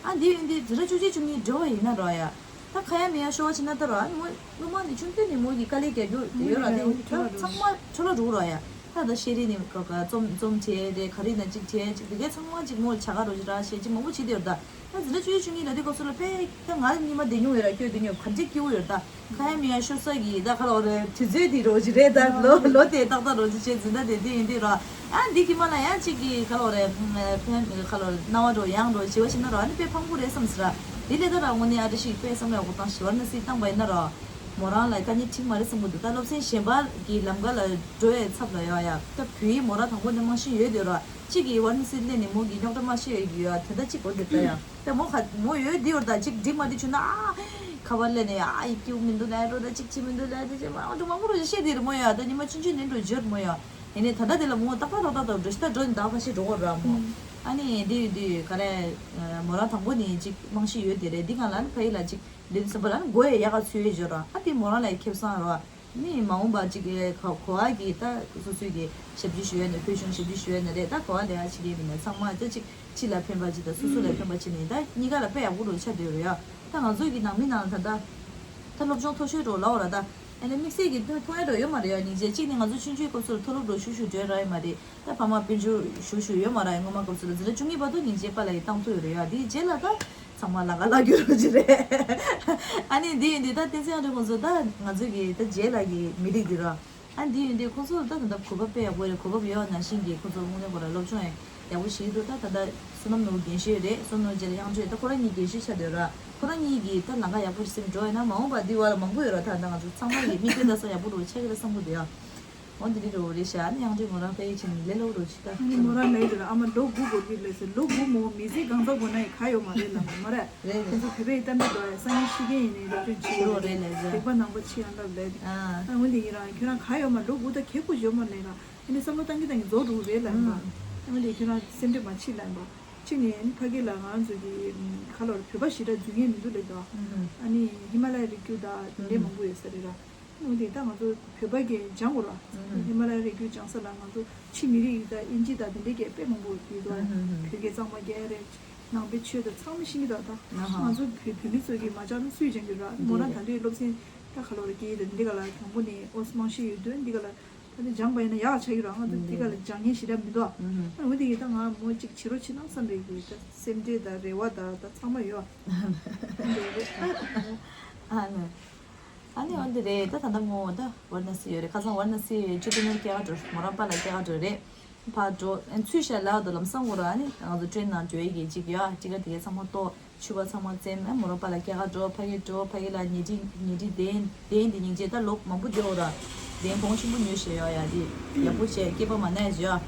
ཨ་འདི་ཡིན་དུས་འཛིན་གྲྭ་བཅུ་གཅིག་བཅུ་གཉིས་འགྲོ་བ་ཡིན་ན་ར་ཡ། ད་ཁ་ཡ་མི་ཡ་ཤོར་བ་ཕྱིན་ན་ད་ར་ཨ་ནི་མོ་སློབ་མ་ནི་ཆུང་དུས་ནས་མོ་གི་དཀའ་ལས་རྒྱག་རྒྱུ་ཡོད་ར་དེ་ད་ཚང་མ་འཕྲོ་བརླག་འགྲོ་ར་ཡ། ད་ད་ཤེས་རིག་ནི་ག་ག་རྩོམ་རྩོམ་བྲིས་རེད་ག་རེ་ན་གཅིག་བྲིས་གཅིག་དེ་གའི་ཚང་མ་གཅིག་མོ་བྱ་དགའ་རོ་ཅིག་ར་བཤད་གཅིག་མང་པོ་བྱེད་དེ་ཡོད་ད། ད་འཛིན་གྲྭ་བཅུ་གཅིག་བཅུ་གཉིས་ལ་དེ་སྐབས་སུ་ལ་དཔེ་ད་ང་ཉི་མ་བསྡད་མྱོང་ཡོད་ར་ཁྱོད་བསྡད་མྱོང་ག་འདྲ་སྐྱིད་པོ་ཡོད་ད། ཁ་ཡ་མི་ཡ་ཤོར་ས་གི་ད་ཁ་ལོ་རེ་དུས་ཚོད་དེ་རོ་ཅིག་རེད་ད་ལོ་ལོ་དེ་ཏག་ཏག་རོ་ཅིག་བྱས་འཛིན་གྲྭ་དེ་དེ་ཡིན་དུས་ར། ཨ་འདི་གི་མ་ལ་ཡང་གཅིག་གི་ཁ་ལོ་རེ་ཕན་ཁ་ལོ་རྣ་བ་འགྲོ་ཡང་འགྲོ་བྱེད་པ་ཞིག་ན་ར་ཨ་ནི་དཔེ་ཕངས་པོ་རེད་བསམ་ཟེར་ར། དེ་ལས་ད་ར་དངོས་གནས་ཨ་འདྲ་ཞིག་དཔེ་བསམ་བློ་ཡག་པོ་བཏང་ཞི་བར་ན་སྲིད་བཏང་པ་ཡིན་ན་ར། མོ་རང་ལ་དཀའ་ངལ་འཕྲད་མ་རེད་བསམ་གི་འདུག་ད་སློབ་ཚན་གཞན་པ་གི་ལམ་ཁ་ལ་འགྲོ་ཡའི་ཚབ་ལ་ཡོང་ཡ་ད་བོད་ཡིག་མོ་རང་དང་པོ་ནས་རྨང་གཞི་ཡོད་དུས་ར། གཅིག་གིས་ཝཱ་ར་ཎ་སི་སླེབས་ནས་མོ་གི་རྙོག་དྲ་མ་ཤེས་ཡོད་ཀྱི་ཡོད་དེ་འདྲ་གཅིག་གོ་དེ་ལྟ་ཡ། དེ་མོ་ཁ་མོ་ཡོད་དེ་ཡོད་ད་གཅིག་འགྲིག་མ་འགྲིག་བྱུང་ན་ཨ། ཁ་པར་སླེབས་ནས་ཨ་ཡིག་སྐྱུག་མི་འདུག་ལབ་རོ་ད་གཅིག་བྱེད་མི་འདུག་ལབ་དེ་བྱེད་མ་འདུག་མང་པོ་རོ་བཤད་དེ་རེད་མོ་ཡ་ད་ཉི་མ་ཆུང་ཆུང་ནས་འགྲོ་འབྱོར་མོ་ཡ། ཡིན་ནའི་ད་ལྟ་དེ་ལ་མོ་ཏག་ཏག་ཏག་ཏག་ཏག་འགྲོ་ཤི་ད་འགྲོ་ནས་ད་ཕ་ཤི་འགྲོ་གོ་ར་མོ། ཨ་ནི་དེ་ཡོད་དུས་ག་རེ། མོ་རང་དང་པོ་ནས་གཅིག་རྨང་གཞི་ཡོད་དེ་རེད་འདི་གང་ལ་ནི་ཕ་ཡི་ལ་གཅིག་འདི་འདི་སེམས་པ་ལ་ནི་མགོ་ཡ་ཡག་ག་ཚུད་ཡོད་འབྱོར་ར་ཨ་དེ་མོ་རང་ལ་ཡ་ཁེ་བཟང་ར། ནི་མ་འོངས་པ་ཅིག་གི་ག་གོ་བ་གི་ད་སོ་སོའི་གི་ཞབས་ཕྱི་ཞུ་ཡས་ནས་བོད་གཞུང་ཞབས་ཕྱི་ཞུ་ཡས་ནས་རེད། ད་གོ་བ་ལེན་ཡ་ཅིག་ཡིན་པ་ན་ཚང་མ་ད་ཅིག་ཕྱི་ལ་ཕན་པ་ཅིག་དང་སོ་སོ་ལ་ཕན་པ་ཅིག་ནི་ད་གཉིས་ཀ་ལ་དཔེ་ཡག་པོ་རུ་ཆགས་བསྡད་ཡོད་རེད་ཡ། ད་ང་ཚོ་གི་ནང་མི་ནང་ལ་ད་ད་ད་སློབ་སྦྱོང་མཐོ་ཤོས་འགྲོ་ལབ་པ་ར་ད་ཨ་ནི་དམིགས་བསལ་གྱི་ཐོན་ཐོན་ཡ་འགྲོ་ཡོད་མ་རེད་ཡ། སྙིང་རྗེ་གཅིག་ནི་ང་ཚོ་ཆུང་ཆུང་སྐབས་སུ་མཐོ་སློབ་འགྲོ་ཤུགས་ཤུགས་འགྲོ་ར་ཡོད་མ་རེད། ད་ཕ་མ་དཔལ་འབྱོར་ཞུ་ཞུ་ཡོད་མ་ར་ཡ། སྔོན་མ་སྐབས་སུ་ལ་འཛིན་གྲྭ་བཅུ་གཉིས་བར་དུ་སྙིང་རྗེ་པཱ་ལགས་ཀྱིས་བཏང་ཐུབ་ཡོད་རེད་ཡ། དེའི་རྗེས་ལ་ད་ཚང་མ་ལམ་ཁ་ལྷག་རྒྱུ་རོ་ཅི་རེད། ཨ་ནི་འདི་ཡིན་དུས་ད་བསྟན་འཛིན་དབྱངས་སྒྲོན་ཁོང་ཚོ་ད་ང་ཚོ་གི་ད་རྗེས་ལ་གི་མི་རིགས་འདི་ར། ཨ་འདི་ཡིན་དུས་ཁོང་ཚོ་ད་ད་ལྟ་གོ་སྐབས་དཔེ་ཡག་པོ་རེད། གོ་སྐབས་ཡོད་ནང་བཞིན་གི་ཁོང་ཚོ་དངོས་གནས་ཁོ་ར་སློབ་སྦྱོང་ཡག་པོ་བྱེད་ཀྱི་འདུག་ད་ད་ལྟ་བསོད་ནམས་ནོར་བུ་རྒན་ཤོས་རེད། བསོད་ནམས་རྗེ་ལ་དབྱངས་སྒྲོན་ད་ཁོ་རང་གཉིས་རྒན་ཤོས་ཆགས་བསྡད་ཡོད་ར། ཁོ་རང་གཉིས་ཀྱིས་ད་ལམ་ཁ་ཡག་པོ་ཞིག་སེམས་འགྲོ་ཡོད་ན་མ་འོངས་པ་འདི་བར་ལ་མང་པོ་ཡོད་ར། ད་ད་ང་ཚོ་ཚང་མ་གིས་མིག་དཔེ་ལྟ་ས་ཡག་པོ་འགྲོ་ཆགས་ཀྱི་རེད་བསམ་གྱི་འདུག་ཡ། འོ་འདི་འདྲ་འགྲོ་རེད་ཤག་ཨ་ནི་དབྱངས་སྒྲོན་མོ་རང་ཕ་ཡུལ་ཕྱིན་ནས་ལས་སླ་པོ་འགྲོ་ཆི་ད། ཨ་ནི་མོ་རང་ལས་འགྲོ་ར་ཨ་མ་ལོ་དགུ་འགོར་གྱི་ལས་ཟེར། ལོ་དགུ་མོ་མི་ཚེ་གང་ཚ་དགོས་ན་ཡི་ག་ཡོད་མ་རེད་ལ་མོ་མ་རེད། རེད་ཁོང་ཚོ་བོད་པའི་གཏམ་དཔེ་འགྲོ་ཡ་སང་ཉིན་ཤི་རྐྱེན་ཡིན་ནའི་སློབ་སྦྱོང་བྱེད་ཡོད་རེད་ལས་ཟེར། སྡིག་པ་ནང་པ་ཕྱི་ཡང་ལབ་ལས་དེ། ཨ་ད་འོ་འདི་ཡིན་རང་ཁྱོད་རང་ག་ཡོད་མ་ལོ་དགུ་ད་གལ་ཁུ་ཡོད་མ་ལས་ར་ཨ་ནི་བསམ་བློ་བཏང་གི་བཏང་གི་རྫོགས་འགྲོ་གི་རེད་ལ་ཡིན་པ། ཨ་འོ་འདི་ཁྱོད་རང་སེམས་ཁྲལ་མ་བྱེད་ལ་ཡིན་པ། གཅིག་ནས་ཨ་ནི་ཕ་གི་ལ་ང་ཚོ་གི་ཁ་ལོར་བོད་པ་ཞེ་དྲག་འཛུལ་མཁན་མི་འདུག་ལས་དོ། ཨ་ནི་ཧི་མ་ལ་ཡ་རི་རྒྱུད་ད་དེ་འདྲའི་མང་པོ་ཡོད་ས་རེད་ར། འོན་ཏེ་ད་ང་ཚོ་བོད་པ་གིས་སྦྱང་དགོས་ལ། ཧི་མ་ལ་ཡའི་རི་རྒྱུད་སྦྱང་ས་ལ་ང་ཚོ་ཕྱི་མི་རིགས་ད་དབྱིན་ཇི་ད་དེ་འདྲའི་སྐད་དཔེ་མང་པོ་ཡོད་དོ། བོད་སྐད་གཙང་མ་རྒྱག་རེད། ནང་པའི་ཆོས་དང་ཚང་མ་ཤེས་ཀྱི་འདུག་ད་ང་ཚོ་བོད་བོད་མི་ཚོ་གིས་མ་སྦྱངས་ན་སུས་སྦྱང་གི་ར། མོ་རང་ད་འདྲའི་སློབ་ཚན་ད་ག་ལོ་ར་སྐད་ཡིག་ད་འདི་ག་ལ་དང་པོ་ནས་ཨོ་སི་མང་ཤོས་ཡོད་དོན་འདི་ག་ལ་ད་འདི་སྦྱངས་པ་ཡིན་ན་ཡག་ཆགས་ཀྱི་ར། ང་ཚོ་འདི་ག་ལ་སྦྱང་མཁན་ཞེ་དྲག་མི་འདུག་ཨ་འོ་དེ་གིས་ད་ང་མོ་གཅིག་བྱེད་རོགས་བྱེད་ན་བསམ་རེད་གི། ད་སེམས་ཁྲལ་ད་རེ་བ་ད་ད་ཚང་མ་ཡོད། ཨ་ནི། ཨ་ནི་འོན་ཏེ་རེད། ད་ད་ལྟ་མོ་ད་ཝཱ་ར་ཎ་སི་ཡོད་རེད། ཁ་སང་ཝཱ་ར་ཎ་སི་ཆུ་ཚོད་ཉུང་སྐྱེལ་ག་འགྲོ། མོ་རང་པཱ་ལགས་སྐྱེལ་ག་འགྲོ་རེད། ཕར་འགྲོ་ཨ་ཚུལ་ཤ་ལག་དུ་ལམ་སང་འོ་ར་ཨ་ནི་ང་ཚོ་ཊེན་ནང་འགྲོ་ཡི་གི་གཅིག་ཡོད། ཨ་ཊི་ཀེ་ཊི་དེ་གས་ཚང་མ་གཏོར། ཕྱུ་པ་ཚང་མ་བཙེམ། ཨ་མོ་རང་པཱ་ལགས་སྐྱེལ་ག་འགྲོ། ཕ་གི་འགྲོ། ཕ་གི་ལ་ཉལ་ཁྲི་ཉལ་ཁྲི་དེ་དེ་འདི་ཉིན་རྗེས་ད་ལོ་མང་པོ་བསྡད་འོ་ར། དེ་གོང་ཆེན་པོ་ཉོས་བཞག་ཡོད་ཡ། དེ་ཡག་པོ་བྱས་སྐྱེས་པ་མ་ན་ཡ་བྱས་ཡ།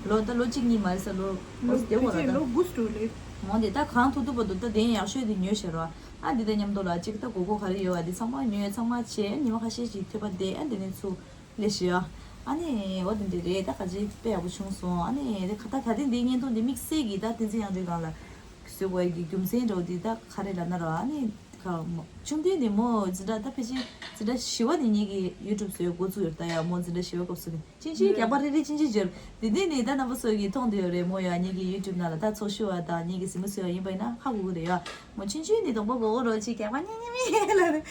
ལོ་ད་ལོ་གཅིག་གཉིས་མ་རེད་ས། ལོ་ལོ་བསྡད་འོ་ར་ད། ལོ་དགུ་སུ་ལེ། མོ་འདི་ད་གང་ཐུབ་ཐུབ་བར་དུ་ད་དེ་ཡག་ཤོས་དེ་ཉོས་བཞག་ར། ཨ་འདི་དང་མཉམ་དུ་ལ་གཅིག་ད་མགོ་སྐོར་ག་རེ་ཡོད་བ་འདི་ཚང་མ་ཉོས། ཚང་མ་བྱས་ཉི་མ་ཁ་ཤས་ཤིག་ཐོས་པ་བསྡད། ཨ་འདི་ནས་ཚུར་ལས་ཞུ་ཡ། ཨ་ནི་འོ་དེ་འདྲ་རེད། ད་ག་ཅི་དཔེ་ཡག་པོ་བྱུང་སོང་། ཨ་ནི་ད་ད་ཐེངས་འདིའི་བརྙན་ཐུང་འདི་དམིགས་བསལ་གྱིས་ད་བསྟན་འཛིན་དབྱངས་སྒྲོན་སྒང་ལ་བཟོས་དགོས་ཀྱི་རྒྱུ་མཚན་འདྲ་བོ་འདི་ད་ག་རེ་ལབ་ན་ར། ཨ་ནི་ཁ་མོ་ཆུང་དུས་ནས་མོ་འཛིན་གྲྭ་ད་ཕལ་ཆེར་འཛིན་གྲྭ་བཞི་པ་ནས་ངེད་ཀྱི་ཡུ་ཊུབ་བཟོས་འགོ་བཙུགས་ཡོད། ད་ཡ་མོ་འཛིན་གྲྭ་བཞི་པ་སྐབས་སུ་ནས། ཅིན་ཅིན་རྒྱག་པ་རེ་རེ་ཅིན་ཅིན་བརྗོད། དེ་དུས་ནས་ད་རྣམ་པ་ཚོ་གིས་མཐོང་བསྡད་ཡོད་རེད། མོ་ཡ་ངེད་ཀྱི་ཡུ་ཊུབ་ནང་ལ་ད་ཚོགས་ཞུགས་པ་དང་ངེད་ཀྱི་གཟིགས་མོ་བཟོས་པ་ཡིན་པ་ཡིན་ན་ཧ་གོ་གི་རེད་ཡ། མོ་ཆུང་ཆུང་ནས་གདོང་པ་སྒོར་སྒོར་རོ་ཅིག་རྒྱག་པ་ཉེ་ཉེ་མི་ལ་རེད།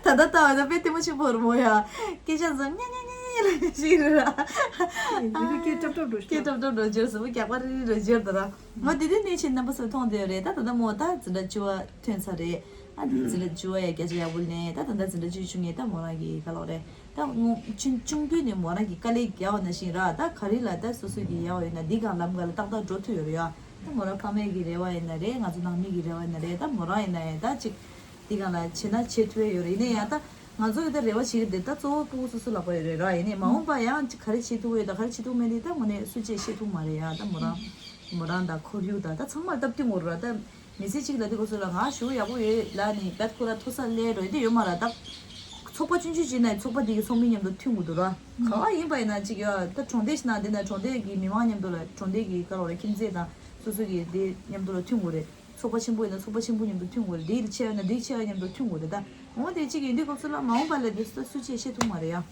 ད་ལྟ་ལྟ་བ་ད་དཔེ་ལྟད་མོ་ཆེན་པོ་རེད་མོ་ཡ། སྐད་ཆ་འཛོམས་ཉེ་ཉེ་ཉེ་ཉེ་ལ་ཞིག་རེད་ར། ཡིན་དུས་སྐད་ཏོག་ཏོག་འགྲོ་སྐད་ཤག་ཏོག་ཏོག་འགྲོ་བརྗོད་སོང་། མོ་རྒྱག་པ་རེ་རེ་རོ་བརྗོད་ད་ར། མོ་དེ་དུས་ནས་ཕྱིན་རྣམ་པ་ཚོས་མཐོང་བསྡད་ཡོད་རེད། ད་ད་ལྟ་མོ་ད་འཛིན་གྲྭ་བཅུ་པ་ཐོན་ཚར་རེད། ཨ་འཛིན་གྲྭ་བཅུ་པ་ཡ་བརྒྱ་ཆ་ཡག་པོ་ལེན། ད་ད་ལྟ་འཛིན་གྲྭ་བཅུ་བཅུ་གཉིས་ད་མོ་རང་གི་ག་ལོག་རེད། ད་སྔོན་ཆུང་ཆུང་དུས་ནས་མོ་རང་གིས་དཀའ་ལས་རྒྱག་པ་ནང་བཞིན་ར། ད་ག་རེ་ལ་ད་སོ་སོ་གི་ཡག་པ་ཡོད་ན་འདི་སྒང་ལམ་སྒང་ལ་ཏག་ཏག་འགྲོ་ཐུབ་ཡོད་རེད་ཡ། ད་མོ་རང་ཕ་མེས་ཀྱི་རེ་བ་ཡིན་ན་རེད། ང་ཚོ་ནང་མི་གི་རེ་བ་ཡིན་ན་རེད། ད་མོ་རང་ཡིན་ན་ཡང་ད་ཅིག་འདི་སྒང་ལ་བྱེད་ན་བྱེད་ཐུབ་ཡ་ཡོད་རེད། ཡིན་ན་ཡང་ད་ང་ཚོ་གི་ད་རེ་བ་བྱེད་ཀྱི་འདི་ད་གཙོ་བོ་སྤུ་གུ་སོ་སོ་ལག་པ་ཡོད་རེད་ར། ཡིན་ནའི་མ་འོངས་པ་ཡང་ཅིག་ག་རེ་བྱེད་ཐུབ་ཡོད་ད་ག་རེ་བྱེད་ཐུབ་མེད་འདི་ད་དངོས་གནས་སུས་ཅིག་ཤེས་ཐུབ་མ་རེད་ཡ། ད་མོ་རང་མོ་རང་ད་ཁོར་ཡུག་ད་ད་ཚང་མར་སྟབས་བསྟུན་དགོས་རེད་ར། ད་མི་ཚེ་གཅིག་ལ་འདི་སྐབས་སུ་ལ་ང་ཞུ་ཡག་པོ་ཡོད་ལ་ནི་བད་ཁོ་ར་མཐོ་ས་སླེབས་འགྲོ་ཡི་འདི་ཡོད་མ་ར། ད་ཚོགས་པ་ཆུང་ཆུང་ཅིག་ནས་ཚོགས་པ་འདི་གི་ཚོགས་མི་མཉམ་དུ་མཐུན་དགོས་འདུག་ར། ག་བ་ཡིན་པ་ཡིན་ན་ཅིག་ཡོད་ད་གྲོང་སྡེ་ཞིག་ནང་འདི་ན་གྲོང་སྡེ་གི་མི་མང་མཉམ་དུ་ལ་གྲོང་སྡེ་གི་ག་རེ་རེད་ཁྱིམ་མཚེས་དང་སོ་སོ་གི་འདི་མཉམ་དུ་ལ་མཐུན་དགོས་རེད། ཚོགས་པ་ཆེན་པོ་ཡིན་ན་ཚོགས་པ་ཆེན་པོ་མཉམ་དུ་མཐུན་དགོས་རེད། འདི་ཆེ་བ་ན་འདི་ཆེ་བ་མཉམ་དུ་མཐུན་དགོས་རེད་ད། འོ་དེ་གཅིག་ཡིན་དུས་སྐབས་སུ་ལ་མ་འོངས་པ་ལ་དེ་སུ་སུ་ཅིག་ཤེས་ཐུབ་མ་རེད་ཡ།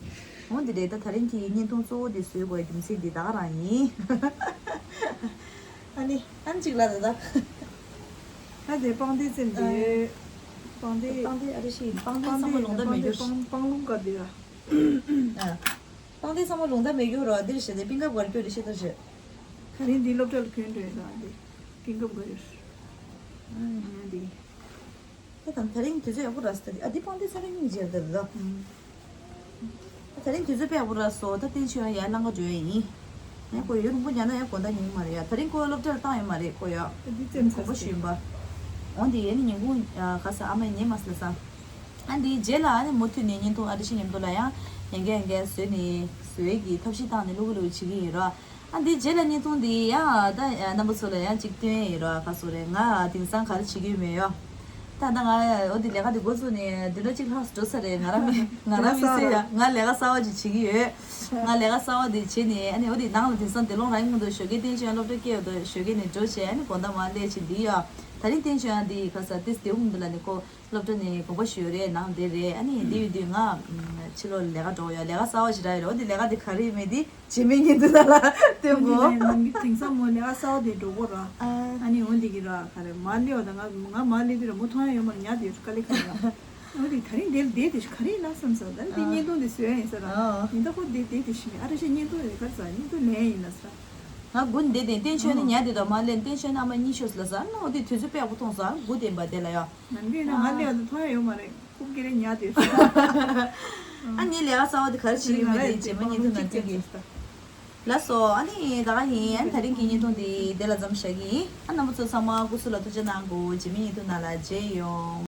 འོ་འདི་རེད། ད་ད་རིང་གི་བརྙན་ཐུང་གཙོ་བོ་དེ་བཟོས་དགོས་རྒྱུ་མཚན་འདི་ད་ག་རང་ཡིན། ཨ་ནི་ཨ་ནི་གཅིག་ལ་ད་ད། ཨ་དེ་པང་གདན་བཙེམས་ཏེ། པང་གདན། པང་གདན་ཨ་རེ་ཞིག་ཡིན། པང་གདན་ཚང་མ་ལུང་ད་མེད་རྒྱུ། པང་པང་ལུང་ག་དེ་ར། ཨ། པང་གདན་ཚང་མ་ལུང་ད་མེད་རྒྱུ་རོ། འདིར་བྱས་ཏེ་པིན་ཀབ་གར་སྐྱོད་རེ་བྱེད་ད་བྱེད། ད་རིང་འདི་སློབ་གྲྭ་ལ་གྱོན་འགྲོ་ཡ་ད་འདི། པིན་ཀབ་གར་ཡོད། ཨ་འདི། ད་དང་ད་རིང་དུས་ཚོད་ཡག་པོ་རག་སོང་ད། ཨ་འདི་པང་གདན་ཚང་མ་སྙིང་རྗེ་རེད་ད། ད་ད་རིང་དུས་ཚོད་དཔེ་ཡག་པོ་རག་སོང་། ད་བསྟན་ཆོས་ཡང་ཡར་ལང་ག་འགྲོ་ཡ་ཡིན། ངས་ཁོ་ཡུན་རིང་པོ་ཉལ་ན་ཡང་དགོང་དག་ཉལ་གི་མ་རེད་ཡ། ད་རིང་ཁོ་སློབ་གྲྭར་བཏང་ཡོད་མ་རེད་ཁོ་ཡ། ཨ་འདི་བཙེམས་ཚར་གོམ་པ་ཞུས་ཡིན་པ། འོན་ཏེ་ཡས་ནི་ཉིན་གུང་ག་ས་ཨ་མས་ཉལ་མ་སོང་ལ་ས། ཨ་འདིའི་རྗེས་ལ་ཨ་ནི་མུ་མཐུད་ནས་བརྙན་ཐུང་ཨ་རི་ཤི་མཉམ་དུ་ལ་ཡང་ཡན་གའི་ཡན་གའི་བཟོས་ནས་བཟོས་ཀྱི་ཐབས་ཤེས་བཏང་ནས་ལུག་ལུག་བྱེད་ཀྱི་ཡིན་རོ། ཨ་འདིའི་རྗེས་ལ་བརྙན་ཐུང་འདི་ཡང་ད་རྣམ་པ་ཚོ་ལ་ཡང་གཅིག་སྟོན་ཡིན་རོ། ག་སོ་རེད། ང་དེང་སང་ག་རེ་བྱེད་ཀྱི་ཡོད་མེད་ཡོ། ད་ད་ང་འོ་འདི་ལས་ཀ་འདི་འགོ་བཙུགས་ནས་བདུན་ཕྲག་གཅིག་ལྷག་འགྲོ་ས་རེད། ང་རང་མི་ང་རང་མི་སེ་ཡ་ང་ལས་ཀ་གསར་བ་ཅིག་བྱེད་ཀྱི་ཡོད། ང་ལས་ཀ་གསར་བ་འདི་བྱེད་ནས་ཨ་ནི་འོ་འདི་ནང་ལ་དེང་སང་འདི་ལོང་རང་ཡིན་མི་འདུག་ཞོགས་ཀས་བསྟན་ཆོས་སློབ་གྲྭ་སྐྱེལ་ཡོད་དོ། ཞོགས་ཀས་ནས་འགྲོ་བྱས་ཨ་ནི་དགོང་དག་མར་སླེབས་བྱས་འདི་ཡོ། ད་རིང་བསྟན་ཆོས་འདི་ག་ས་ཏེས་དེ་ཧུམ་འདི་ལ་ནི་ཁོ་སློབ་གྲྭ་ནས་དགོངས་པ་ཞུས་རེད་ནང་དེ་རེད། ཨ་ནི་དེ་ཡོད་དུས་ང་ཕྱི་ལོགས་ལས་ཀ་འགྲོ་ཡོད། ལས་ཀ་གསར་བ་ཞིག་རག་ཡོད་རེད། འོ་དེ་ལས་ཀ་དེ་ག་རེ་ཡིན་མིན་དེ་རྗེས་མའི་ཉིན་དུ་ད་ལ་སྟོན་གོ། དེང་སང་མོ་ལས་ཀ་གསར་བ་དེ་འགྲོ་གོ་ར། ཨ་ནི་འོ་འདི་གི་ར་ག་རེ་མ་སླེབས་བ་ད་ང་ང་མ་སླེབས་དུས་ར་མོ་མཐོང་ཡ་ཡོད་མ་རེད། ཉལ་དེ་ཡོད་དཀའ་ལས་ཁག་ར། འོ་དེ་ད་རིང་དེ་དེ་དེ་ག་རེ་ལ་བསམ་ས། ད་དེ་བརྙན་ཐུང་དེ་བཟོ་ཡ་ཡིན་ས་ར། ཡིན་ད་ཁོ་དེ་དེ་དེ་ཤི་མེད། ཨ་ར་ཤ་བརྙན་ཐུང་དེ་ག་རེ་ས་བརྙན་ཐུང་ལེན་ཡིན་ལ་ས་ར། ང་དགུན་འདི་དེ་བསྟན་ཆོས་ནི་ཉལ་དེ་དང་མ་ལེན། བསྟན་ཆོས་ནི་ཨ་མ་གཉིད་ཤོར་ལ་ཟ་ནོ་དེ་དུས་ཚོད་པད་པོ་མཐོང་ས་དགུ་དེ་འབའ་དེ་ལ་ཡ། ང་འདི་ན་ང་ལེ་བ་དུ་མཐོང་ཡ་ཡོད་མ་རེད། ཁུག་ཀེ་རེ་ཉལ་དེ་ས། ཨ་ངའི་ལས་ཀ་གསར་བ་དེ་ག་རེ་བྱེད་ཀྱི་མི་དེ་རྗེས་མ་ཉིན་ཐུང་ན་སྟོན་གི། ལགས་སོ། ཨ་ནི་ད་ག་ཡིན། ཨ་ནི་ད་རིང་གི་ཉིན་ཐུང་དེ་དེ་ལ་མཚམས་བཞག་གི་ཡིན། ཨ་རྣམ་པ་ཚོ་ཚང་མ་སྐུ་གཟུགས་ལ་ཐུགས་ཆེ་གནང་གོ། རྗེས་མའི་ཉིན་ཐུང་ནང་ལ་མཇལ་ཡོང་།